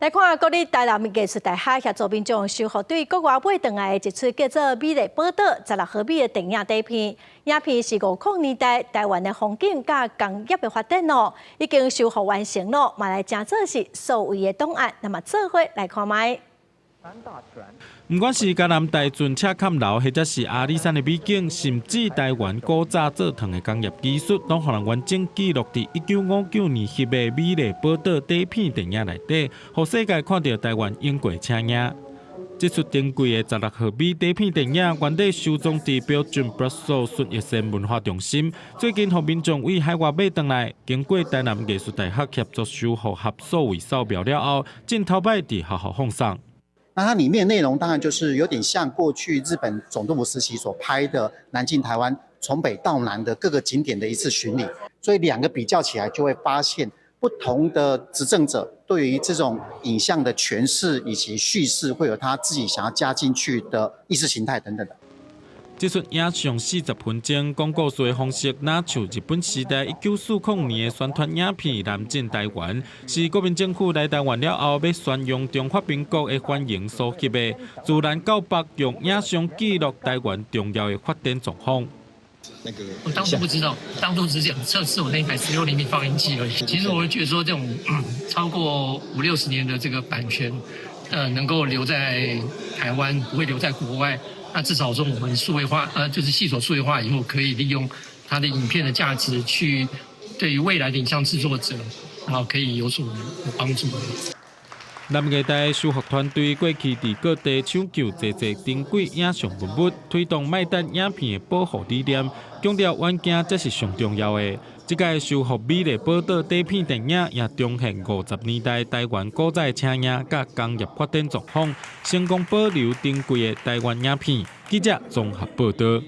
來看國立台南藝術大學協助民眾修復對國外買轉來的一齣叫做《美麗寶島》16毫米的電影底片。影片是50年代台灣的風景佮工業的發展哦，已經修復完成囉，嘛來成做是數位的檔案。那麼做伙來看覓。毋管是嘉南大圳赤崁樓，或者是阿里山的美景，甚至台灣古早做糖的工業技術，攏予人完整記錄佇1959年翕的《美麗寶島》底片電影內底，予世界看著台灣永過車影。這齣珍貴的16毫米底片電影，原底收藏佇標準 Brussels 孫逸仙文化中心，最近予民眾對海外買轉來，經過台南藝術大學協助修復和數位掃描了後，正頭擺佇學校放送。那它裡面內容當然就是有點像過去日本總督府時期所拍的南進台灣從北到南的各個景點的一次巡禮，所以兩個比較起來，就會發現不同的執政者對於這種影像的詮釋以及敘事，會有他自己想要加進去的意識形態等等的。這齣影像40分鐘，講故事的方式，若像日本時代1940年的宣傳影片《南進台灣》，是國民政府來台灣了後，欲宣揚中華民國的繁榮所翕的，自南到北用影像記錄台灣重要的發展狀況。我當初不知道，當初只想測試我那台16厘米放映機而已。其實我會覺得說，這種超過五六十年的這個版權，能夠留在台灣，不會留在國外。那至少說，我們數位化，就是系所數位化以後，可以利用它的影片的價值，去對於未來的影像製作者，然後可以有所幫助。南藝大修復團隊過去佇各地搶救濟濟珍貴影像文物，推動莫等影片的保護理念，強調遠鏡才是上重要的。這屆修復美麗寶島底片電影也重現50年代台灣古早的車影佮工業發展狀況，成功保留珍貴的台灣影片。記者綜合報導。